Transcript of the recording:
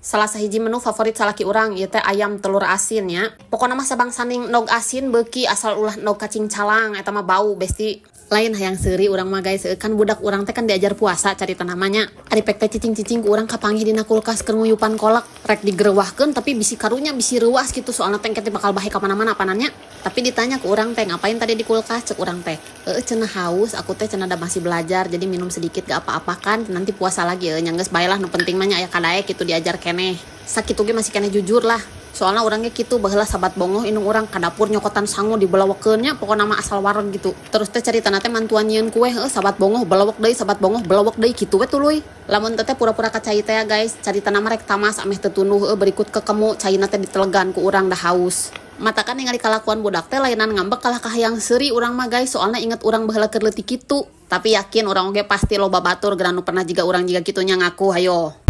Salah sahiji menu favorit salaki urang ieu teh ayam telur asin ya. Pokona mah sabangsaning endog asin beuki, asal ulah endog kacing calang, eta mah bau, besti. Lain hayang seuri urang mah, guys, kan budak urang teh kan diajar puasa carita namanya. Ari pek teh cicing-cicing ku urang kapanggih dina kulkas keur nguyupan kolak, rek digerewahkeun tapi bisi karunya, bisi reuas gitu, soalna teh engke teh bakal bahe ka mana-mana panannya. Tapi ditanya ku urang teh, "Ngapain tadi di kulkas?" Cek urang teh, "Heeh cenah, haus aku teh cenah, da masih belajar, jadi minum sedikit gak apa-apa kan, nanti puasa lagi." Ya nya geus bae lah, nu penting mah nya aya kadaek gitu, diajar keneh. Sakitu ge masih keneh jujur lah. Soalnya orangnya gitu baheula, sabat bongoh indung urang ka dapur nyokotan sangu dibelawekeun nya, pokokna mah asal wareg gitu. Terus teh caritana teh mantuan nyieun kue, heuh, sabat bongoh belewek deui, sabat bongoh belewek deui, kitu we tuluy. Lamun teteh pura-pura ka cai teh ya, guys, caritana mah rek tamas ameh teu tunduh, heuh, berikut kekemu caina teh ditelegan ku urang dah haus. Matakan ningali kalakuan budak teh lainan ngambek, kalah kahayang seuri urang mah, guys, soalnya inget urang baheula keur leutik kitu. Tapi yakin urang oge pasti loba batur geura nu pernah jiga urang, jiga kitunya ngaku hayo.